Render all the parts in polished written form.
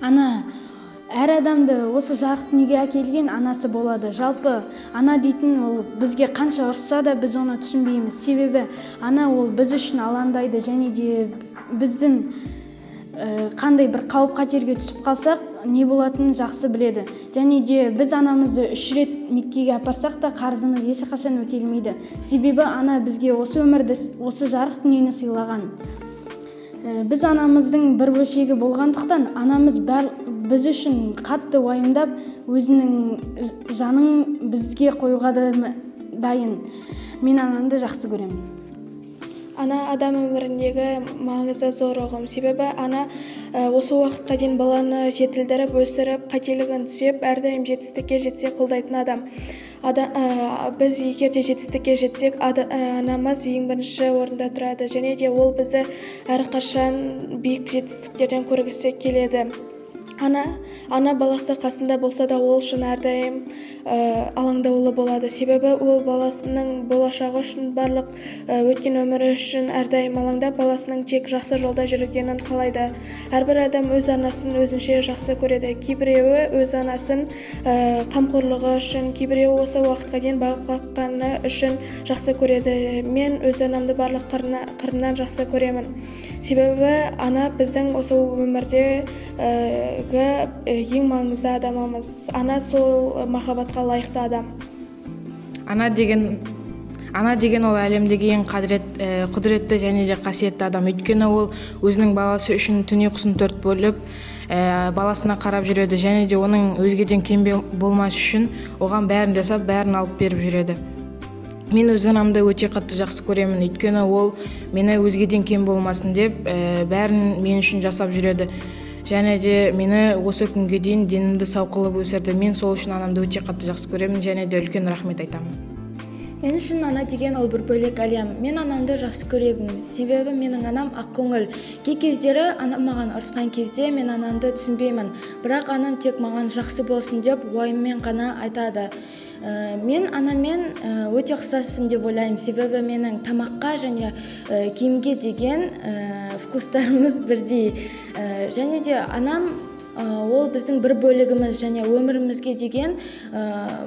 Ана әр адамды осы жарық дүниеге әкелген анасы болады. Жалпы ана дейтін ол бізге қанша ұрысса да біз оны түсінбейміз. Себебі ана ол біз үшін алаңдайды және де біздің қандай бір қауіп қатерге түсіп қалсақ не болатынын жақсы біледі. Және де біз анамызды 3 рет Меккеге апарсақ та қарызымыз ешқашан өтелмейді. Себебі ана бізге осы өмірді, осы жарық дүниені сыйлаған. Біз анамыздың бір бөлшегі болғандықтан анамыз біз үшін қатты уайымдап, өзінің жанын бізге қоюға да дайын. Мен анамды жақсы көремін. Ана адам өміріндегі маңызы зор ұғым. Себебі ана осы уақытқа дейін баланы жетілдіріп, өсіріп, қателігін түзеп, әрдайым жетістікке жетсе қолдайтын адам. Біз егер де жетістікке жетсек, анамыз ең бірінші орында тұрады. Және де ол бізді әрқашан биік жетістіктерден көргісі келеді. Ана баласы қасында болса да ол үшін әрдайым алаңдаулы болады. Себебі ол баласының болашағы үшін, барлық өткен өмірі үшін әрдайым алаңдап, баласының тек жақсы жолда жүргенін қалайды. Әрбір адам өз анасын өзінше жақсы көреді. Кейбіреуі өз анасын қамқорлығы үшін, кейбіреуі осы уақытқа дейін бағып баққаны үшін жақсы көреді. Мен өз анамды барлық қырынан жақсы көремін. Себебі ана біздің осы өмірде ең маңызды адамымыз. Ана сол махаббатқа лайықты адам. Ана деген ол әлемдегі ең құдіретті және де қасиетті адам. Өйткені ол өзінің баласы үшін түн ұйқысын 4 бөліп, баласына қарап жүреді және де оның өзгеден кем болмас үшін оған бәрін жасап, бәрін алып беріп жүреді. Мен өз анамды өте қатты жақсы көремін, өйткені ол мені өзгеден кем болмасын деп, бәрін мен үшін жасап жүреді. Және де мені осы күнге дейін денімді сау қылып өсірді. Мен сол үшін анамды өте қатты жақсы көремін және де үлкен рахмет айтамын. Мен үшін ана деген ол бір бөлек әлем. Мен анамды жақсы көремін. Себебі менің анам ақкөңіл. Кей кездері анам маған ұрысқан кезде мен анамды түсінбеймін. Бірақ анам тек маған жақсы болсын деп уайыммен ғана айтады. Мен анаммен өте ұқсаспын деп ойлаймын. Себебі менің тамаққа және киімге деген вкустарымыз бірдей. Және де анам ол біздің бір бөлігіміз және өмірімізге деген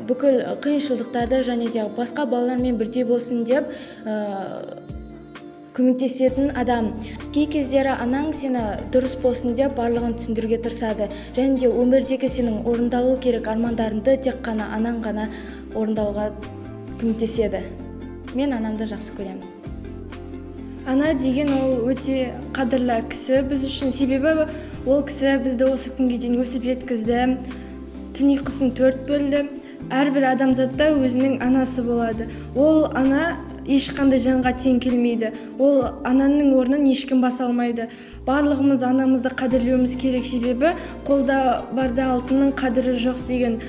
бүкіл қиыншылықтарды және де басқа балалармен бірдей болсын деп көмектесетін адам. Кей кездері анаң сені дұрыс болсын деп барлығын түсіндіруге тырысады. Және де өмірдегі сенің орындалу керек армандарыңды тек қана анаң ғана орындауға көмектеседі. Мен анамды жақсы көремін. Ана деген ол өте қадірлі кісі біз үшін. Себебі ол кісі бізді осы күнге дейін өсіп жеткізді. Түн ұйқысын 4 бөлді. Әрбір адамзатта өзінің анасы болады. Ол ана ешқандай жанға тең келмейді. Ол ананың орнын ешкім баса алмайды. Барлығымыз анамызды қадірлеуіміз керек, себебі қолда барда алтынның қадірі жоқ деген.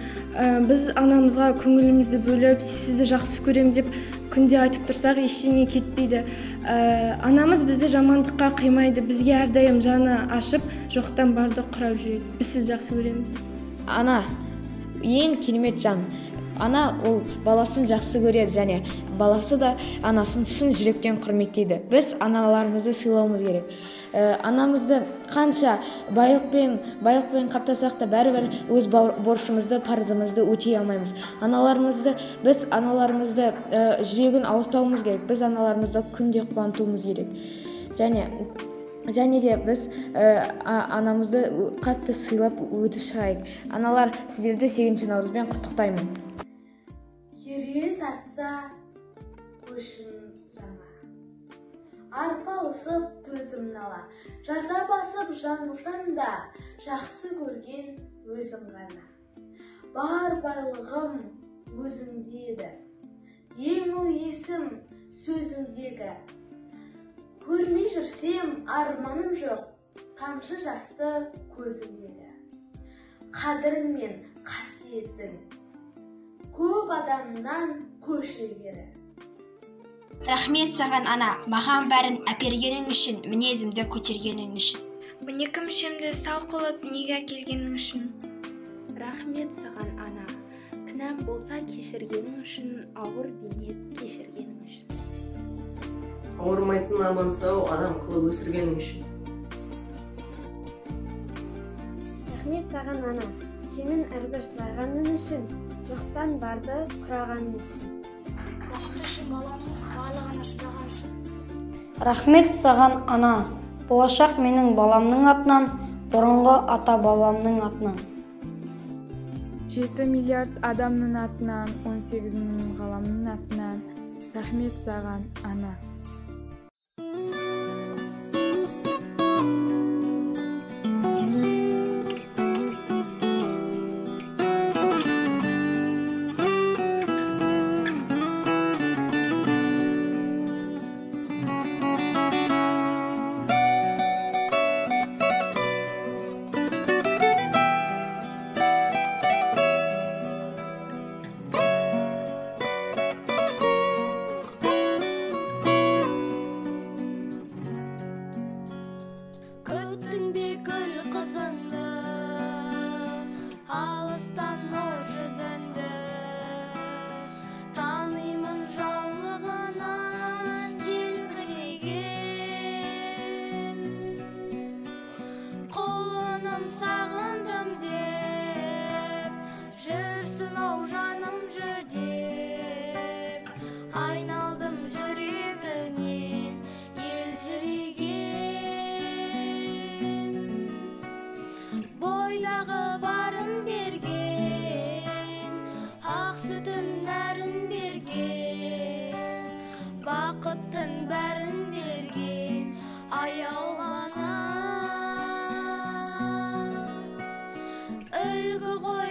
Біз анамызға көңілімізді бөліп, сізді жақсы көрем деп күнде айтып тұрсақ, ештеңе кетпейді. Анамыз бізді жамандыққа қимайды, бізге әрдайым жаны ашып, жоқтан барды құрап жүреді. Біз сізді жақсы көреміз. Ана ең керемет жан. Ана ол баласын жақсы көреді және баласы да анасын шын жүректен құрметтейді. Біз аналарымызды сыйлауымыз керек. Анамызды қанша байлықпен қаптасақ та бәрібір өз борышымызды, парызымызды өтей алмаймыз. Біз аналарымызды жүрегін ауыртпауымыз керек. Біз аналарымызды күнде қуантуымыз керек. Және де біз анамызды қатты сыйлап өтіп шығайық. Аналар, сіздерді 8 наурызбен құттықтаймын. Керуен тартса көшім жаңа, арпалысып төзім нала, жаза басып жаңылсам да жақсы көрген өзім ғана. Бар байлығым өзіңдегі, ең ұлы есім сөзіңдегі. Көрмей жүрсем арманым жоқ, тамшы жасты көзіңдегі. Қадірің мен қасиетің көп адамнан көш ілгері. Рахмет саған, ана, маған бәрін әпергенің үшін, мінезімді көтергенің үшін. 12 мүшемді сау қылып дүниеге әкелгенің үшін. Рахмет саған, ана, кінәм болса кешіргенің үшін, ауыр бейнет кешіргенің үшін. Ауырмайтын аман сау адам қылып өсіргенің үшін. Рахмет саған, ана, сенің әрбір жылағаның үшін, жоқтан барды құрағаның үшін. Бақыт үшін баланың барлығына шыдаған үшін. Рахмет саған, ана, болашақ менің баламның атынан, бұрынғы ата-бабамның атынан. 7 миллиард адамның атынан, 18 мың ғаламның атынан, рахмет саған, ана. Күттің бе гүл қызыңды, алыстан нұр жүзіңді, танимын жаулығынан желбіреген. Құлыным сағындым деп, жүрсін ау жаным жүдеп, айналдым жүрегінен елжіреген. Бойдағы барын берген, ақ сүтін нәрін берген, бақыттың бәрін берген аяулы ана. Үлгі ғой